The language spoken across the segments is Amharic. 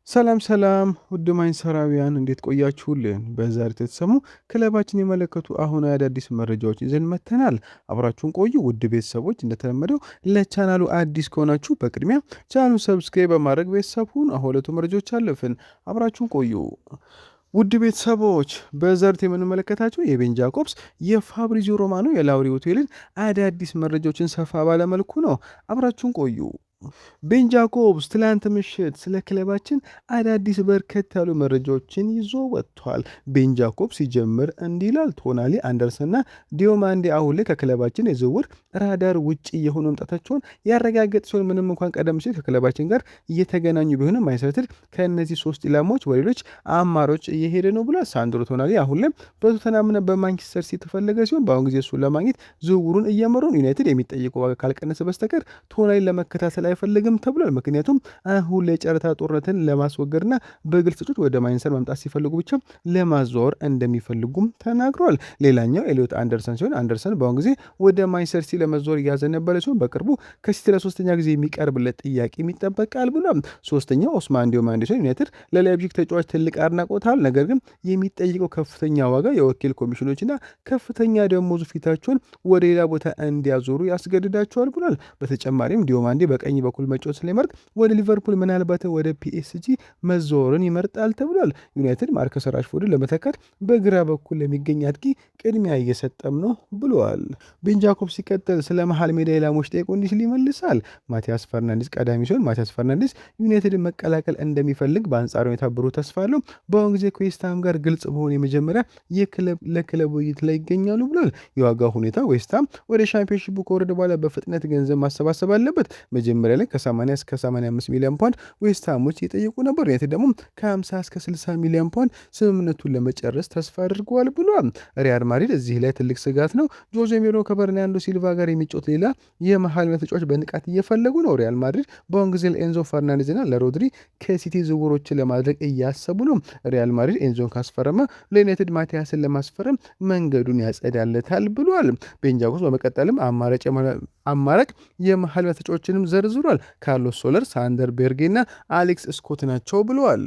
ሰላም ሰላም ውድ ማንቸስተራውያን እንዴት ቆያችሁልን? በዛሬ የተሰሙ ክለባችን የመለከቱ አሁናዊ አዳዲስ መረጃዎችን ይዘን መጥተናል። አብራችሁን ቆዩ ውድ ቤተሰቦች። እንደተለመደው ለቻናሉ አዲስ ከሆናችሁ በቅድሚያ ቻናሉን subscribe በማድረግ ቤተሰብ ሁኑ። አሁን ሁለቱ መረጃዎች አለፍን፣ አብራችሁን ቆዩ። ውድ ቤተሰቦች በዘርት የምንመለከታቸው የቤን ጃኮብስ፣ የፋብሪዚዮ ሮማኖ፣ የላውሪ ሆቴልን አዳዲስ መረጃዎችን ሰፋ ባለመልኩ ነው። አብራችሁን ቆዩ። ቤን ጃኮብስ ትላንት ምሽት ስለ ክለባችን አዳዲስ በርከት ያሉ መረጃዎችን ይዞ ወጥቷል። ቤን ጃኮብስ ሲጀምር እንዲህ ይላል። ቶናሊ፣ አንደርሰንና ዲዮማንዴ አሁን ላይ ከክለባችን የዝውውር ራዳር ውጭ የሆኑ መምጣታቸውን ያረጋገጥ ሲሆን ምንም እንኳን ቀደም ሲል ከክለባችን ጋር እየተገናኙ ቢሆንም ማንቸስተር ከእነዚህ ሶስት ኢላማዎች ወደ ሌሎች አማሮች እየሄደ ነው ብሏል። ሳንድሮ ቶናሊ አሁን ላይ በቶተናምና በማንቸስተር ሲቲ የተፈለገ ሲሆን በአሁን ጊዜ እሱን ለማግኘት ዝውውሩን እየመሩ ነው። ዩናይትድ የሚጠይቀው ዋጋ ካልቀነሰ በስተቀር ቶናሊ ለመከታተል አይፈልግም ተብሏል። ምክንያቱም አሁን ላይ የጨረታ ጦርነትን ለማስወገድና በግልጽ ተጫዋች ወደ ማንቸስተር መምጣት ሲፈልጉ ብቻ ለማዘዋወር እንደሚፈልጉም ተናግሯል። ሌላኛው ኤሊዮት አንደርሰን ሲሆን አንደርሰን በአሁን ጊዜ ወደ ማንቸስተር ሲቲ ለመዘዋወር እያዘነበለ ሲሆን በቅርቡ ከሲቲ ለሶስተኛ ጊዜ የሚቀርብለት ጥያቄ ይጠበቃል ብሏል። ሶስተኛው ኦስማን ዲዮማንዴ ሲሆን ዩናይትድ ለላይፕዚግ ተጫዋች ትልቅ አድናቆት አለ። ነገር ግን የሚጠይቀው ከፍተኛ ዋጋ፣ የወኪል ኮሚሽኖችና ከፍተኛ ደሞዙ ፊታቸውን ወደ ሌላ ቦታ እንዲያዞሩ ያስገድዳቸዋል ብሏል። በተጨማሪም ዲዮማንዴ በቀኝ በኩል መጫወት ስለሚመርጥ ወደ ሊቨርፑል ምናልባት ወደ ፒኤስጂ መዘወርን ይመርጣል ተብሏል። ዩናይትድ ማርከስ ራሽፎርድን ለመተካት በግራ በኩል ለሚገኝ አጥቂ ቅድሚያ እየሰጠም ነው ብለዋል። ቤን ጃኮብ ሲቀጥል ስለ መሀል ሜዳ ኢላማዎች ጠይቆ እንዲህ ሲል ይመልሳል። ማቲያስ ፈርናንዲስ ቀዳሚ ሲሆን ማቲያስ ፈርናንዲስ ዩናይትድን መቀላቀል እንደሚፈልግ በአንጻሩ ሁኔታ ብሩህ ተስፋ አለው። በአሁን ጊዜ ከዌስትሃም ጋር ግልጽ በሆነ የመጀመሪያ የክለብ ለክለብ ውይይት ላይ ይገኛሉ ብሏል። የዋጋ ሁኔታ ዌስትሃም ወደ ሻምፒዮንሺፑ ከወረደ በኋላ በፍጥነት ገንዘብ ማሰባሰብ አለበት። መጀመሪያ ላይ ከ80 እስከ 85 ሚሊዮን ፓውንድ ዌስትሃሞች እየጠየቁ ነበር። ዩናይትድ ደግሞ ከ50 እስከ 60 ሚሊዮን ፓውንድ ስምምነቱን ለመጨረስ ተስፋ አድርገዋል ብሏል። ሪያል ማድሪድ እዚህ ላይ ትልቅ ስጋት ነው። ጆዜ ሜሪኖ ከበርናንዶ ሲልቫ ጋር የሚጫወት ሌላ የመሀል ሜዳ ተጫዋች በንቃት እየፈለጉ ነው። ሪያል ማድሪድ በአሁን ጊዜ ለኤንዞ ፈርናንዴዝ እና ለሮድሪ ከሲቲ ዝውውሮችን ለማድረግ እያሰቡ ነው። ሪያል ማድሪድ ኤንዞን ካስፈረመ ለዩናይትድ ማቲያስን ለማስፈረም መንገዱን ያጸዳለታል ብሏል። ቤን ጃኮብስ በመቀጠልም አማራጭ የመሀል ሜዳ ተጫዋቾችንም ዘርዝሯል። ካርሎስ ሶለር፣ ሳንደር ቤርጌ እና አሌክስ ስኮት ናቸው ብለዋል።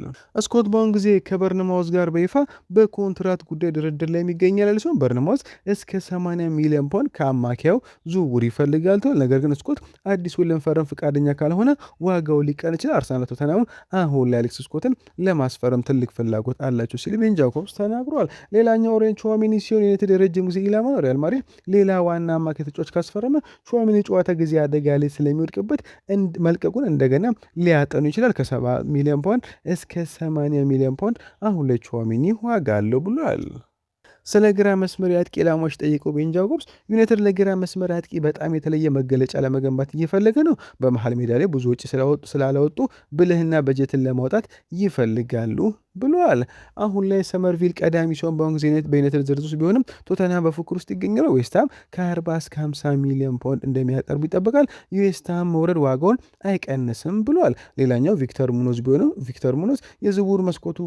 ስኮት በአሁን ጊዜ ከበርንማውዝ ጋር በይፋ በኮንትራት ጉዳይ ድርድር ላይ የሚገኛል ሲሆን በርንማውዝ እስከ 80 ሚሊዮን ፓውንድ ከአማካዩ ዝውውር ይፈልጋል ተብሏል። ነገር ግን ስኮት አዲስ ውል ለመፈረም ፈቃደኛ ካልሆነ ዋጋው ሊቀንስ ይችላል። አርሰናል፣ ቶተንሃም አሁን ላይ አሌክስ ስኮትን ለማስፈረም ትልቅ ፍላጎት አላቸው ሲል ቤን ጃኮብስ ተናግሯል። ሌላኛው ኦሬሊየን ቹዋሜኒ ሲሆን ዩናይትድ የረጅም ጊዜ ኢላማ ነው። ሪያል ማድሪድ ሌላ ዋና አማካይ ተጫዋች ካስፈረመ ቹዋሜኒ ጨዋታ ጊዜ አደጋ ላይ ስለሚወድቅበት መልቀቁን እንደገና ሊያጠኑ ይችላል። ከ70 ሚሊዮን ፓውንድ እስከ 80 ሚሊዮን ፓውንድ አሁን ላይ ቹዋሜኒ ዋጋ አለው ብሏል። ስለ ግራ መስመር የአጥቂ ኢላማዎች ጠይቀው ቤን ጃኮብስ ዩናይትድ ለግራ መስመር አጥቂ በጣም የተለየ መገለጫ ለመገንባት እየፈለገ ነው። በመሀል ሜዳ ላይ ብዙ ወጪ ስላላወጡ ብልህና በጀትን ለማውጣት ይፈልጋሉ ብለዋል። አሁን ላይ ሰመርቪል ቀዳሚ ሲሆን በአሁን ጊዜ በዩናይትድ ዝርዝር ውስጥ ቢሆንም ቶተንሃም በፉክክር ውስጥ ይገኛል። ዌስትሃም ከ40 እስከ 50 ሚሊዮን ፓውንድ እንደሚያቀርቡ ይጠበቃል። የዌስትሃም መውረድ ዋጋውን አይቀንስም ብለዋል። ሌላኛው ቪክተር ሙኖዝ ቢሆንም ቪክተር ሙኖዝ የዝውውር መስኮቱ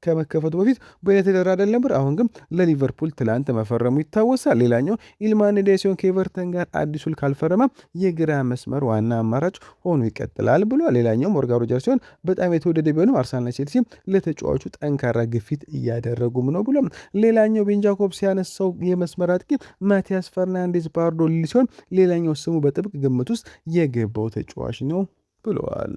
ከመከፈቱ በፊት በዩናይትድ ራዳር ነበር። አሁን ግን ለሊቨርፑል ትላንት መፈረሙ ይታወሳል። ሌላኛው ኢልማን ንዳይ ሲሆን ከኤቨርተን ጋር አዲስ ውል ካልፈረመ የግራ መስመር ዋና አማራጭ ሆኖ ይቀጥላል ብሏል። ሌላኛው ሞርጋን ሮጀርስ ሲሆን በጣም የተወደደ ቢሆንም አርሰናልና ቼልሲ ለተጫዋቹ ጠንካራ ግፊት እያደረጉም ነው ብሎም። ሌላኛው ቤን ጃኮብስ ያነሳው የመስመር አጥቂ ማቲያስ ፈርናንዴዝ ባርዶሊ ሲሆን ሌላኛው ስሙ በጥብቅ ግምት ውስጥ የገባው ተጫዋች ነው ብለዋል።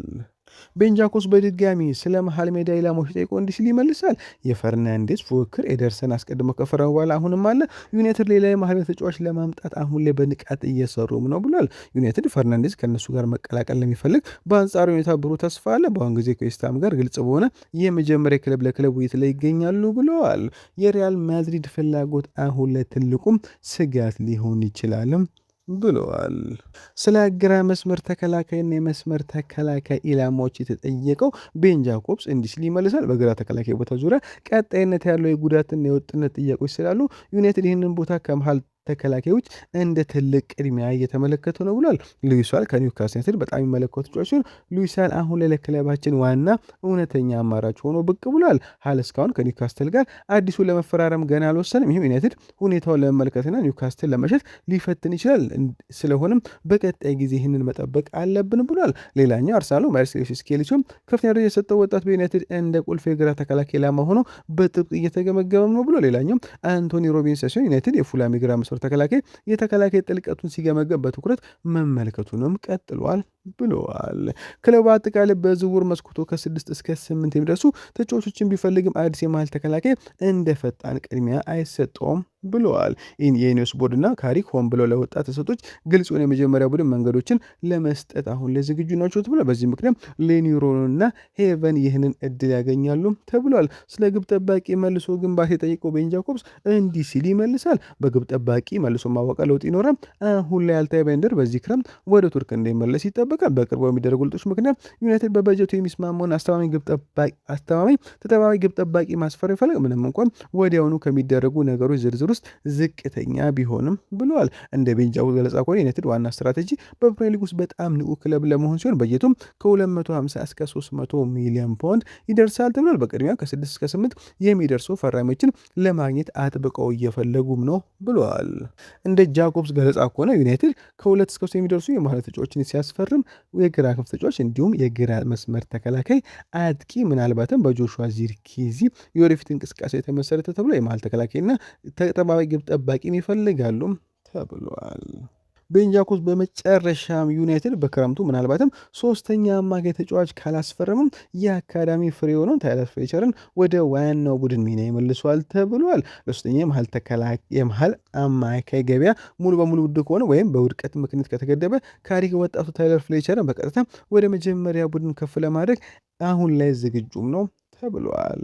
ቤን ጃኮብስ በድጋሚ ስለ መሀል ሜዳ ኢላማዎች ጠይቆ እንዲህ ሲል ይመልሳል። የፈርናንዴዝ ፉክክር ኤደርሰን አስቀድሞ ከፈረሙ በኋላ አሁንም አለ። ዩናይትድ ሌላ የመሀል ሜዳ ተጫዋች ለማምጣት አሁን ላይ በንቃት እየሰሩም ነው ብሏል። ዩናይትድ ፈርናንዴዝ ከእነሱ ጋር መቀላቀል ለሚፈልግ በአንጻሩ ሁኔታ ብሩህ ተስፋ አለ። በአሁን ጊዜ ከዌስትሃም ጋር ግልጽ በሆነ የመጀመሪያ ክለብ ለክለብ ውይይት ላይ ይገኛሉ ብለዋል። የሪያል ማድሪድ ፍላጎት አሁን ላይ ትልቁም ስጋት ሊሆን ይችላልም ብለዋል። ስለ ግራ መስመር ተከላካይና የመስመር ተከላካይ ኢላማዎች የተጠየቀው ቤን ጃኮብስ እንዲህ ሲል ይመልሳል። በግራ ተከላካይ ቦታ ዙሪያ ቀጣይነት ያለው የጉዳትና የወጥነት ጥያቄዎች ስላሉ ዩናይትድ ይህንን ቦታ ከመሃል ተከላካዮች እንደ ትልቅ ቅድሚያ እየተመለከቱ ነው ብሏል። ሉዊስ ሃል ከኒውካስል ዩናይትድ በጣም የሚመለከቱ ተጫዋች ሲሆን ሉዊስ ሃል አሁን ላይ ለክለባችን ዋና እውነተኛ አማራጭ ሆኖ ብቅ ብሏል። ሃል እስካሁን ከኒውካስትል ጋር አዲሱ ለመፈራረም ገና አልወሰንም። ይህም ዩናይትድ ሁኔታውን ለመመልከትና ኒውካስትል ለመሸጥ ሊፈትን ይችላል። ስለሆነም በቀጣይ ጊዜ ይህንን መጠበቅ አለብን ብሏል። ሌላኛው አርሰናሉ ማይልስ ሌዊስ ስኬሊ ሲሆን ከፍተኛ ደረጃ የሰጠው ወጣት በዩናይትድ እንደ ቁልፍ የግራ ተከላካይ ኢላማ ሆኖ በጥብቅ እየተገመገመም ነው ብሏል። ሌላኛው አንቶኒ ሮቢንሰን ሲሆን ዩናይትድ የፉላም የግራ መስመር ተከላካይ የተከላካይ ጥልቀቱን ሲገመገም በትኩረት መመልከቱንም ቀጥሏል ብለዋል። ክለቡ አጠቃላይ በዝውውር መስኮቱ ከ6 እስከ 8 የሚደርሱ ተጫዋቾችን ቢፈልግም አዲስ የመሃል ተከላካይ እንደ ፈጣን ቅድሚያ አይሰጠውም ብለዋል። የኢኒዮስ ቦርድ እና ካሪክ ሆን ብለው ለወጣት ተሰጦች ግልጽ የሆነ የመጀመሪያ ቡድን መንገዶችን ለመስጠት አሁን ላይ ዝግጁ ናቸው ተብሏል። በዚህ ምክንያት ሌኒ ዮሮና ሄቨን ይህንን እድል ያገኛሉ ተብሏል። ስለ ግብ ጠባቂ መልሶ ግንባታ የጠየቀው ቤን ጃኮብስ እንዲህ ሲል ይመልሳል። በግብ ጠባቂ መልሶ ማዋቀር ለውጥ ይኖራል። አሁን ላይ አልታይ ባይንደር በዚህ ክረምት ወደ ቱርክ እንደሚመለስ ይጠበቃል። በቅርቡ በሚደረጉ ለውጦች ምክንያት ዩናይትድ በበጀቱ የሚስማማውን አስተማማኝ ተጠባባቂ ግብ ጠባቂ ማስፈር ይፈልጋል። ምንም እንኳን ወዲያውኑ ከሚደረጉ ነገሮች ዝርዝር ውስጥ ዝቅተኛ ቢሆንም ብለዋል። እንደ ቤን ጃኮብስ ገለጻ ከሆነ ዩናይትድ ዋና ስትራቴጂ በፕሪሚየር ሊግ ውስጥ በጣም ንቁ ክለብ ለመሆን ሲሆን በጀቱም ከ250 እስከ 300 ሚሊዮን ፓውንድ ይደርሳል ተብሏል። በቅድሚያ ከ6 እስከ 8 የሚደርሱ ፈራሚዎችን ለማግኘት አጥብቀው እየፈለጉም ነው ብለዋል። እንደ ጃኮብስ ገለጻ ከሆነ ዩናይትድ ከ2 እስከ 3 የሚደርሱ የመሀል ተጫዋቾችን ሲያስፈርም የግራ ክንፍ ተጫዋች እንዲሁም የግራ መስመር ተከላካይ፣ አጥቂ ምናልባትም በጆሹዋ ዚርኪዚ የወደፊት እንቅስቃሴ የተመሰረተ ተብሎ የመሀል ተከላካይና ተጠባባቂ ግብ ጠባቂም ይፈልጋሉ ተብሏል። ቤን ጃኮብስ በመጨረሻም ዩናይትድ በክረምቱ ምናልባትም ሶስተኛ አማካይ ተጫዋች ካላስፈረምም የአካዳሚ ፍሬ የሆነውን ታይለር ፍሌቸርን ወደ ዋናው ቡድን ሚና ይመልሷል ተብሏል። ለሶስተኛ የመሀል አማካይ ገበያ ሙሉ በሙሉ ውድ ከሆነ ወይም በውድቀት ምክንያት ከተገደበ ካሪክ ወጣቱ ታይለር ፍሌቸርን በቀጥታ ወደ መጀመሪያ ቡድን ከፍ ለማድረግ አሁን ላይ ዝግጁም ነው ተብሏል።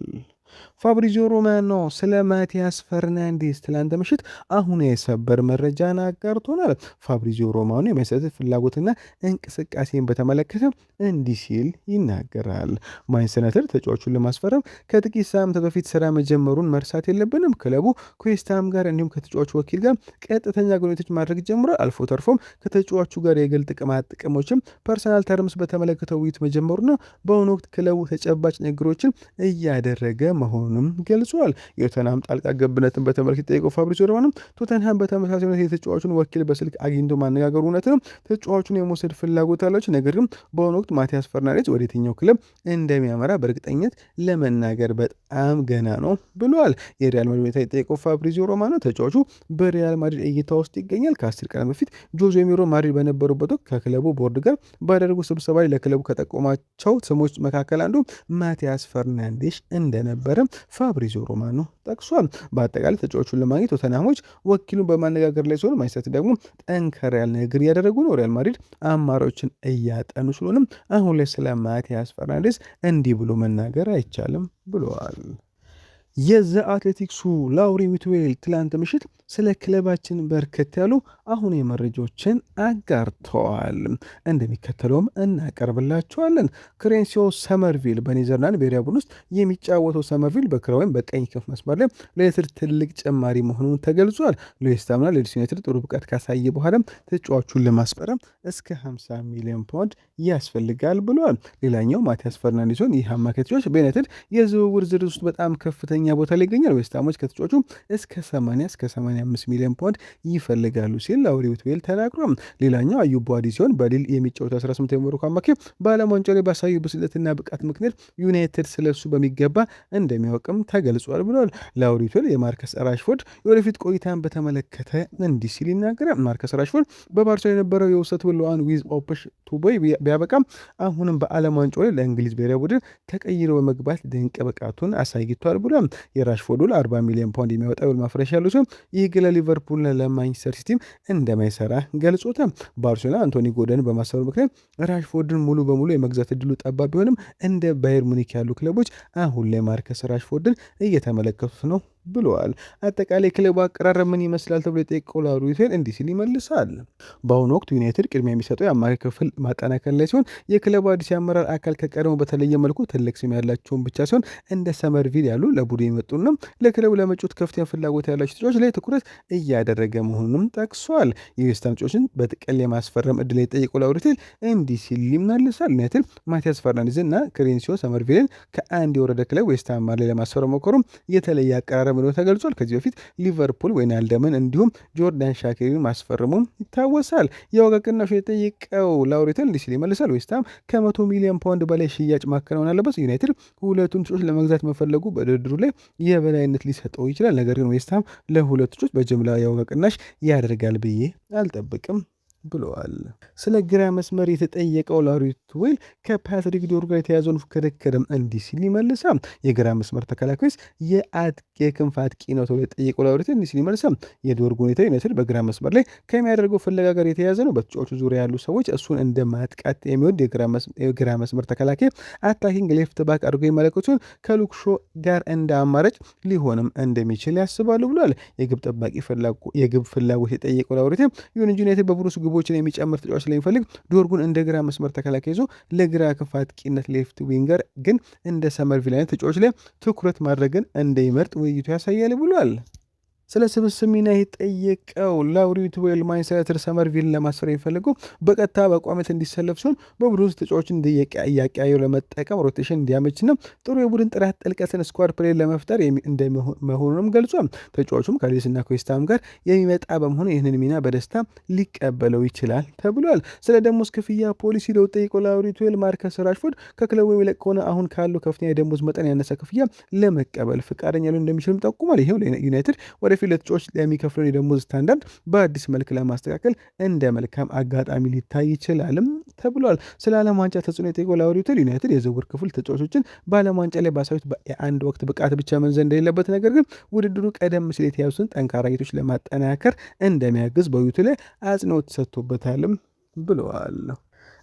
ፋብሪዚዮ ሮማኖ ስለ ማቲያስ ፈርናንዴስ ትላንት ምሽት አሁን የሰበር መረጃን አጋርቶናል። ፋብሪዚዮ ሮማኖ የማንቸስተር ፍላጎትና እንቅስቃሴን በተመለከተ እንዲህ ሲል ይናገራል። ማንቸስተር ዩናይትድ ተጫዋቹን ለማስፈረም ከጥቂት ሳምንታት በፊት ስራ መጀመሩን መርሳት የለብንም። ክለቡ ከዌስትሃም ጋር እንዲሁም ከተጫዋቹ ወኪል ጋር ቀጥተኛ ግንኙነቶች ማድረግ ጀምሯል። አልፎ ተርፎም ከተጫዋቹ ጋር የግል ጥቅማ ጥቅሞችም personal terms በተመለከተ ውይይት መጀመሩና በአሁኑ ወቅት ክለቡ ተጨባጭ ንግግሮችን እያደረገ መሆኑንም ገልጿል። የቶተንሃም ጣልቃ ገብነትን በተመለከተ የጠየቀው ፋብሪዚዮ ሮማኖ ቶተንሃም በተመሳሳይ ሁኔታ የተጫዋቹን ወኪል በስልክ አግኝቶ ማነጋገሩ እውነት ነው። ተጫዋቹን የመውሰድ ፍላጎት አላቸው። ነገር ግን በአሁኑ ወቅት ማቲያስ ፈርናንዴዝ ወደ የትኛው ክለብ እንደሚያመራ በእርግጠኝነት ለመናገር በጣም ገና ነው ብሏል። የሪያል ማድሪድ ሁኔታ የጠየቀው ፋብሪዚዮ ሮማኖ ተጫዋቹ በሪያል ማድሪድ እይታ ውስጥ ይገኛል። ከ10 ቀናት በፊት ጆዜ ሞሪንሆ ማድሪድ በነበሩበት ወቅት ከክለቡ ቦርድ ጋር ባደረጉ ስብሰባ ላይ ለክለቡ ከጠቆማቸው ስሞች መካከል አንዱ ማቲያስ ፈርናንዴሽ እንደነበረ ፋብሪዚዮ ሮማኖ ጠቅሷል። በአጠቃላይ ተጫዋቹን ለማግኘት ቶተንሃሞች ወኪሉን በማነጋገር ላይ ሲሆኑ ማንቸስተር ደግሞ ጠንከር ያለ ንግግር እያደረጉ ነው። ሪያል ማድሪድ አማራጮችን እያጠኑ ስለሆነም አሁን ላይ ስለ ማቲያስ ፈርናንዴስ እንዲህ ብሎ መናገር አይቻልም ብለዋል። የዘ አትሌቲክሱ ላውሪ ዊትዌል ትላንት ምሽት ስለ ክለባችን በርከት ያሉ አሁን የመረጃዎችን አጋርተዋል። እንደሚከተለውም እናቀርብላችኋለን። ክሬንሲዮ ሰመርቪል በኔዘርላንድ ብሔራዊ ቡድን ውስጥ የሚጫወተው ሰመርቪል በግራ ወይም በቀኝ ክንፍ መስመር ላይ ለዩናይትድ ትልቅ ጭማሪ መሆኑን ተገልጿል። ለዌስትሃምና ለሊድስ ዩናይትድ ጥሩ ብቃት ካሳየ በኋላ ተጫዋቹን ለማስፈረም እስከ 50 ሚሊዮን ፓውንድ ያስፈልጋል ብሏል። ሌላኛው ማቲያስ ፈርናንዴዝ ሲሆን ይህ አማካይ ተጫዋች በዩናይትድ የዝውውር ዝርዝር ውስጥ በጣም ከፍተኛ ቦታ ላይ ይገኛል። ዌስትሃሞች ከተጫዋቹ እስከ 80 እስከ 85 ሚሊዮን ፓውንድ ይፈልጋሉ ሲል ላውሪ ዊትዌል ተናግሯል። ሌላኛው አዩብ ቧዲ ሲሆን በሊል የሚጫወተው 18 የሞሮኮ አማካይ በዓለም ዋንጫ ላይ ባሳየው ብስለትና ብቃት ምክንያት ዩናይትድ ስለሱ በሚገባ እንደሚያውቅም ተገልጿል ብሏል። ላውሪ ዊትዌል የማርከስ ራሽፎርድ የወደፊት ቆይታን በተመለከተ እንዲህ ሲል ይናገራል። ማርከስ ራሽፎርድ በባርሳ የነበረው የውሰት ውል with option to buy ቢያበቃም አሁንም በዓለም ዋንጫ ላይ ለእንግሊዝ ብሔራዊ ቡድን ተቀይሮ በመግባት ድንቅ ብቃቱን አሳይቷል ብሏል። የራሽፎርድ ውል 40 ሚሊዮን ፓውንድ የሚያወጣ ውል ማፍረሻ ያለው ሲሆን ይህ ግን ለሊቨርፑልና ለማንቸስተር ሲቲም እንደማይሰራ ገልጾታል። ባርሴሎና አንቶኒ ጎርደን በማሰሩ ምክንያት ራሽፎርድን ሙሉ በሙሉ የመግዛት እድሉ ጠባብ ቢሆንም እንደ ባየር ሙኒክ ያሉ ክለቦች አሁን ላይ ማርከስ ራሽፎርድን እየተመለከቱት ነው ብለዋል። አጠቃላይ ክለቡ አቀራረብ ምን ይመስላል ተብሎ የጠየቀው ላውሪ ዊትዌል እንዲህ ሲል ይመልሳል። በአሁኑ ወቅት ዩናይትድ ቅድሚያ የሚሰጠው የአማካይ ክፍል ማጠናከር ላይ ሲሆን የክለቡ አዲስ የአመራር አካል ከቀድሞ በተለየ መልኩ ትልቅ ስም ያላቸውን ብቻ ሲሆን እንደ ሰመርቪል ያሉ ለቡድን የመጡና ለክለቡ ለመጫወት ከፍተኛ ፍላጎት ያላቸው ተጫዋቾች ላይ ትኩረት እያደረገ መሆኑንም ጠቅሷል። የዌስትሃም ተጫዋቾችን በጥቅል የማስፈረም እድል የጠየቀው ላውሪ ዊትዌል እንዲህ ሲል ይመልሳል። ዩናይትድ ማቲያስ ፈርናንዴዝን እና ክሪንሲዮ ሰመርቪልን ከአንድ የወረደ ክለብ ዌስትሃም ላይ ለማስፈረም ሞከሩም የተለየ አቀራረብ እንደሆነ ተገልጿል። ከዚህ በፊት ሊቨርፑል wijnaldumን እንዲሁም ጆርዳን ሻኪሪን ማስፈረሙ ይታወሳል። የዋጋ ቅናሹ የጠየቀው ላውሪ ዊትዌል እንዲህ ሲል ይመልሳል። ዌስትሃም ከ100 ሚሊዮን ፓውንድ በላይ ሽያጭ ማከናወን አለበት። ዩናይትድ ሁለቱን ተጫዋቾች ለመግዛት መፈለጉ በድርድሩ ላይ የበላይነት ሊሰጠው ይችላል። ነገር ግን ዌስትሃም ለሁለቱ ተጫዋቾች በጅምላ የዋጋ ቅናሽ ያደርጋል ብዬ አልጠብቅም ብለዋል። ስለ ግራ መስመር የተጠየቀው ላውሪ ዊትዌል ከፓትሪክ ዶርጉ ጋር የተያዘውን ክርክርም እንዲህ ሲል ይመልሳል። የግራ መስመር ተከላካይስ የክንፍ አጥቂ ነው ተብሎ የተጠየቀው ላውሪ ዊትዌል እንዲህ ሲል ይመልሳል። የዶርጉ ሁኔታ ዩናይትድ በግራ መስመር ላይ ከሚያደርገው ፍለጋ ጋር የተያያዘ ነው። በተጫዋቹ ዙሪያ ያሉ ሰዎች እሱን እንደ ማጥቃት የሚወድ የግራ መስመር ተከላካይ attacking left back አድርጎ ይመለከቱ ሲሆን ከሉክ ሾ ጋር እንደ አማራጭ ሊሆንም እንደሚችል ያስባሉ ብሏል። የግብ ጠባቂ የግብ ፍላጎት የጠየቀው ላውሪ ዊትዌል ይሁን እንጂ ዩናይትድ በቡድኑ ውስጥ ግቦችን የሚጨምር ተጫዋች ስለሚፈልግ ዶርጉን እንደ ግራ መስመር ተከላካይ ይዞ ለግራ ክንፍ አጥቂነት left winger ግን እንደ ሰመርቪል አይነት ተጫዋች ላይ ትኩረት ማድረግን እንደሚመርጥ ውይይቱ ያሳያል ብሏል። ስለ ስብስብ ሚና የጠየቀው ላውሪ ዊትዌል ማንቸስተር ዩናይትድ ሰመርቪልን ለማስፈረም የሚፈልገው በቀጥታ በቋሚነት እንዲሰለፍ ሲሆን በቡድን ውስጥ ተጫዋቾችን እያቀያየሩ ለመጠቀም rotation እንዲያመችና ጥሩ የቡድን ጥራት ጥልቀትን squad play ለመፍጠር መሆኑንም ገልጿል። ተጫዋቹም ከሊድስና ከዌስትሃም ጋር የሚመጣ በመሆኑ ይህንን ሚና በደስታ ሊቀበለው ይችላል ተብሏል። ስለ ደሞዝ ክፍያ ፖሊሲ ለውጥ ጠይቀው ላውሪ ዊትዌል ማርከስ ራሽፎርድ ከክለቡ የሚለቅ ከሆነ አሁን ካለው ከፍተኛ የደሞዝ መጠን ያነሰ ክፍያ ለመቀበል ፈቃደኛ ሊሆን እንደሚችልም ጠቁሟል። ይሄው ዩናይትድ ወደፊት ለተጫዋች ለሚከፍለውን የደሞዝ ስታንዳርድ በአዲስ መልክ ለማስተካከል እንደ መልካም አጋጣሚ ሊታይ ይችላልም ተብሏል። ስለ ዓለም ዋንጫ ተጽዕኖ የጠየቀው ላውሪ ዊትዌል ዩናይትድ የዝውውር ክፍል ተጫዋቾችን በዓለም ዋንጫ ላይ ባሳዩት የአንድ ወቅት ብቃት ብቻ መመዘን እንደሌለበት፣ ነገር ግን ውድድሩ ቀደም ሲል የተያዙትን ጠንካራ ጌቶች ለማጠናከር እንደሚያግዝ በውይይቱ ላይ አጽንኦት ሰጥቶበታልም ብለዋል።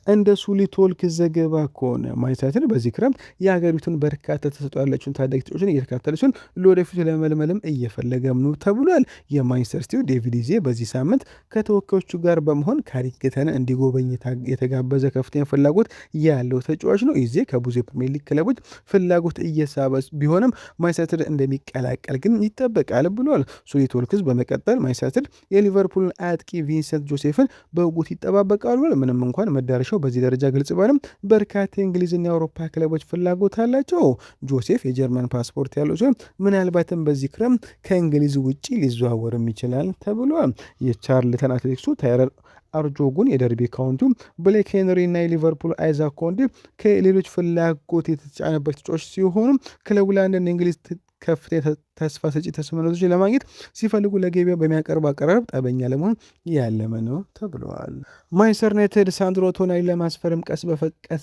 እንደ ሱሊ ቶልክ ዘገባ ከሆነ ማንቸስተር ዩናይትድ በዚህ ክረምት የሀገሪቱን በርካታ ተሰጥኦ ያላቸውን ታዳጊ ተጫዋቾችን እየተከታተለ ሲሆን ለወደፊቱ ለመልመልም እየፈለገም ነው ተብሏል። የማንቸስተር ሲቲው ዴቪድ ኢዜ በዚህ ሳምንት ከተወካዮቹ ጋር በመሆን ካሪንግተንን እንዲጎበኝ የተጋበዘ ከፍተኛ ፍላጎት ያለው ተጫዋች ነው። ኢዜ ከብዙ የፕሪሚየር ሊግ ክለቦች ፍላጎት እየሳበ ቢሆንም ማንቸስተር ዩናይትድ እንደሚቀላቀል ግን ይጠበቃል ብሏል። ሱሊ ቶልክስ በመቀጠል ማንቸስተር ዩናይትድ የሊቨርፑልን አጥቂ ቪንሰንት ጆሴፍን በጉጉት ይጠባበቃሉ። ምንም እንኳን መዳረሻው በዚህ ደረጃ ግልጽ ባይሆንም በርካታ የእንግሊዝና የአውሮፓ ክለቦች ፍላጎት አላቸው። ጆሴፍ የጀርመን ፓስፖርት ያለው ሲሆን ምናልባትም በዚህ ክረምት ከእንግሊዝ ውጪ ሊዘዋወርም ይችላል ተብሏል። የቻርልተን አትሌቲክሱ ታይረን አርጆጉን፣ የደርቢ ካውንቲው ብሌክ ሄንሪ እና የሊቨርፑል አይዛክ ኮንዲ ከሌሎች ፍላጎት የተጫነበት ተጫዋች ሲሆኑ ክለቡ ለአንዳንድ የእንግሊዝ ከፍተኛ ተስፋ ሰጪ ስምምነቶችን ለማግኘት ሲፈልጉ ለገበያ በሚያቀርቡ አቀራረብ ጠበኛ ለመሆን ያለመ ነው ተብለዋል። ማንቸስተር ዩናይትድ ሳንድሮ ቶናሊ ለማስፈረም ቀስ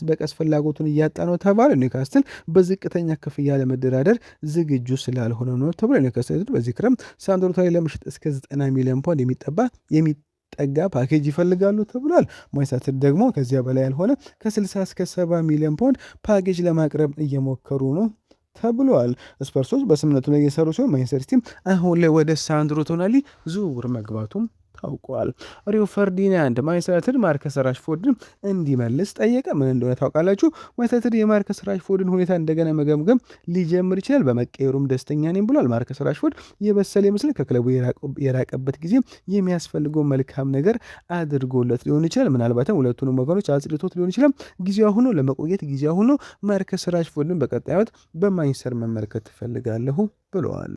በቀስ ፍላጎቱን እያጣ ነው ተባለ። ኒውካስትል በዝቅተኛ ክፍያ ለመደራደር ዝግጁ ስላልሆነ ነው ተብሏል። ኒውካስትል ዩናይትድ በዚህ ክረምት ሳንድሮ ቶናሊ ለመሸጥ እስከ 90 ሚሊዮን ፓውንድ የሚጠጋ ፓኬጅ ይፈልጋሉ ተብሏል። ማንቸስተር ደግሞ ከዚያ በላይ ያልሆነ ከ60 እስከ 70 ሚሊዮን ፓውንድ ፓኬጅ ለማቅረብ እየሞከሩ ነው ተብሏል። ስፐርሶች በስምምነቱ ላይ እየሰሩ ሲሆን ማንቸስተር ሲቲ አሁን ላይ ወደ ሳንድሮ ቶናሊ ዝውውር መግባቱም ታውቋል። ሪዮ ፈርዲናንድ ማንቸስተር ዩናይትድ ማርከስ ራሽፎርድን እንዲመልስ ጠየቀ። ምን እንደሆነ ታውቃላችሁ? ማንቸስተር ዩናይትድ የማርከስ ራሽፎርድን ሁኔታ እንደገና መገምገም ሊጀምር ይችላል፣ በመቀየሩም ደስተኛ ነኝ ብሏል። ማርከስ ራሽፎርድ የበሰለ ይመስላል። ከክለቡ የራቀበት ጊዜ የሚያስፈልገው መልካም ነገር አድርጎለት ሊሆን ይችላል። ምናልባትም ሁለቱንም ወገኖች አጽድቶት ሊሆን ይችላል። ጊዜው አሁን ነው፣ ለመቆየት ጊዜው አሁን ነው። ማርከስ ራሽፎርድን በቀጣይ ዓመት በማንቸስተር መመልከት እፈልጋለሁ ብለዋል።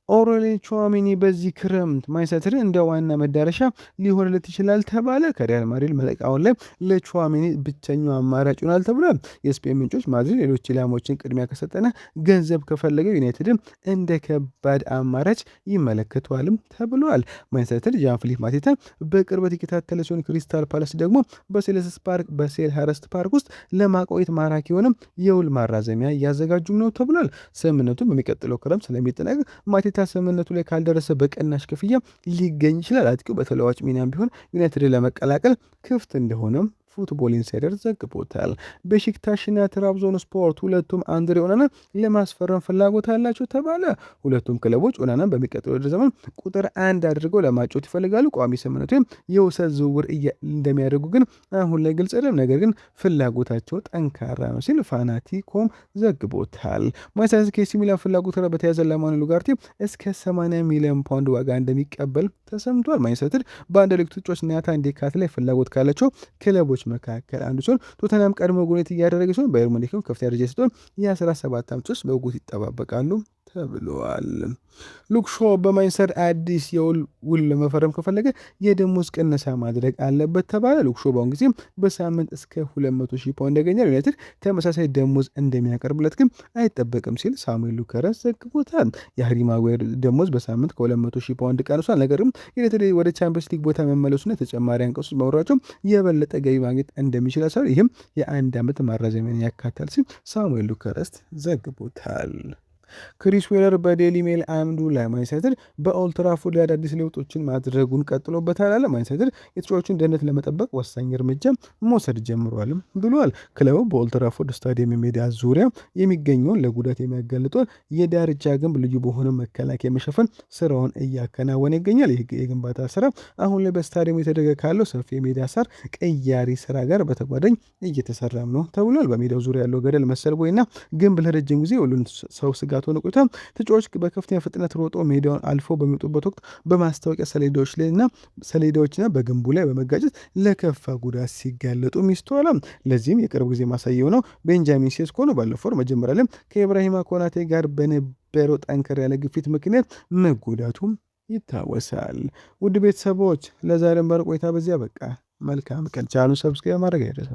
ኦሬሊን ቹዋሜኒ በዚህ ክረምት ማንቸስተር እንደ ዋና መዳረሻ ሊሆንለት ይችላል ተባለ። ከሪያል ማድሪድ መልቀቅ አሁን ላይ ለቹዋሜኒ ብቸኛው አማራጭ ይሆናል ተብሏል። የስፔን ምንጮች ማድሪድ ሌሎች ኢላማዎችን ቅድሚያ ከሰጠና ገንዘብ ከፈለገ ዩናይትድም እንደ ከባድ አማራጭ ይመለከተዋልም ተብሏል። ማንቸስተር ዣን ፊሊፕ ማቴታ በቅርበት የከታተለ ሲሆን ክሪስታል ፓላስ ደግሞ በሴልኸርስት ፓርክ ውስጥ ለማቆየት ማራኪ የሆነም የውል ማራዘሚያ እያዘጋጁም ነው ተብሏል። ስምምነቱ በሚቀጥለው ክረምት ስለሚጠናቀቅ ማቴታ ስምምነቱ ላይ ካልደረሰ በቅናሽ ክፍያ ሊገኝ ይችላል። አጥቂው በተለዋጭ ሚናም ቢሆን ዩናይትድን ለመቀላቀል ክፍት እንደሆነም ፉትቦል ኢንሳይደር ዘግቦታል። ቤሺክታሽና ትራብዞን ስፖርት ሁለቱም አንድሬ ኦናና ለማስፈረም ፍላጎት አላቸው ተባለ። ሁለቱም ክለቦች ኦናናን በሚቀጥለው የውድድር ዘመን ቁጥር 1 አድርገው ለማጫወት ይፈልጋሉ። ቋሚ ስምምነት ወይም የውሰት ዝውውር እንደሚያደርጉ ግን አሁን ላይ ግልጽ አይደለም። ነገር ግን ፍላጎታቸው ጠንካራ ነው ሲል ፋናቲኮም ዘግቦታል። ማንቸስተር ከኤሲ ሚላን ፍላጎት ጋር በተያያዘ ለማኑኤል ኡጋርቴ እስከ 80 ሚሊዮን ፓውንድ ዋጋ እንደሚቀበል ተሰምቷል። ማንቸስተር በአንደርሌክቱ ተጫዋች ናታን ዴካት ላይ ፍላጎት ካላቸው ክለቦች መካከል አንዱ ሲሆን ቶተንሃም ቀድሞ ጉብኝት እያደረገ ሲሆን ባየር ሙኒክም ከፍተኛ ደረጃ የሰጠውን የ17 ዓመት ውስጥ በጉጉት ይጠባበቃሉ ተብለዋል። ሉክ ሾ በማንቸስተር አዲስ የውል ውል ለመፈረም ከፈለገ የደሞዝ ቅነሳ ማድረግ አለበት ተባለ። ሉክ ሾ በአሁን ጊዜ በሳምንት እስከ 200 ሺህ ፓውንድ ያገኛል። ዩናይትድ ተመሳሳይ ደሞዝ እንደሚያቀርብለት ግን አይጠበቅም ሲል ሳሙኤል ሉከረስ ዘግቦታል። የሃሪ ማጓየር ደሞዝ በሳምንት ከ200 ሺህ ፓውንድ ቀንሷል። ነገር ግን ዩናይትድ ወደ ቻምፒየንስ ሊግ ቦታ መመለሱና ተጨማሪ አንቀጾች መኖራቸው የበለጠ ገቢ ማግኘት እንደሚችል አሳውቋል። ይህም የአንድ ዓመት ማራዘሚያን ያካትታል ሲል ሳሙኤል ሉከረስ ዘግቦታል። ክሪስ ዌለር በዴሊ ሜል አምዱ ላይ ማንቸስተር ዩናይትድ በኦልድትራፎርድ ላይ አዳዲስ ለውጦችን ማድረጉን ቀጥሎበታል አለ። ማንቸስተር ዩናይትድ የተጫዋቾችን ደህንነት ለመጠበቅ ወሳኝ እርምጃ መውሰድ ጀምሯልም ብሏል። ክለቡ በኦልድትራፎርድ ስታዲየም የሜዳ ዙሪያ የሚገኘውን ለጉዳት የሚያጋልጠውን የዳርቻ ግንብ ልዩ በሆነ መከላከያ መሸፈን ስራውን እያከናወነ ይገኛል። ይህ የግንባታ ስራ አሁን ላይ በስታዲየሙ የተደረገ ካለው ሰፊ የሜዳ ሳር ቅያሪ ስራ ጋር በተጓዳኝ እየተሰራም ነው ተብሏል። በሜዳው ዙሪያ ያለው ገደል መሰል ቦይና ግንብ ለረጅም ጊዜ ሁሉን ሰው ስጋት ሆኖ ቆይቷል። ተጫዋቾች በከፍተኛ ፍጥነት ሮጦ ሜዳውን አልፎ በሚወጡበት ወቅት በማስታወቂያ ሰሌዳዎች ላይና ሰሌዳዎችና በግንቡ ላይ በመጋጨት ለከፋ ጉዳት ሲጋለጡ ይስተዋላል። ለዚህም የቅርብ ጊዜ ማሳያው ነው ቤንጃሚን ሴስኮ ነው። ባለፈው ወር መጀመሪያ ላይ ከኢብራሂማ ኮናቴ ጋር በነበረው ጠንከር ያለ ግፊት ምክንያት መጎዳቱም ይታወሳል። ውድ ቤተሰቦች ለዛሬ ቆይታ በዚያ በቃ። መልካም ቀን። ቻናሉን subscribe ማድረግ አይረሳ።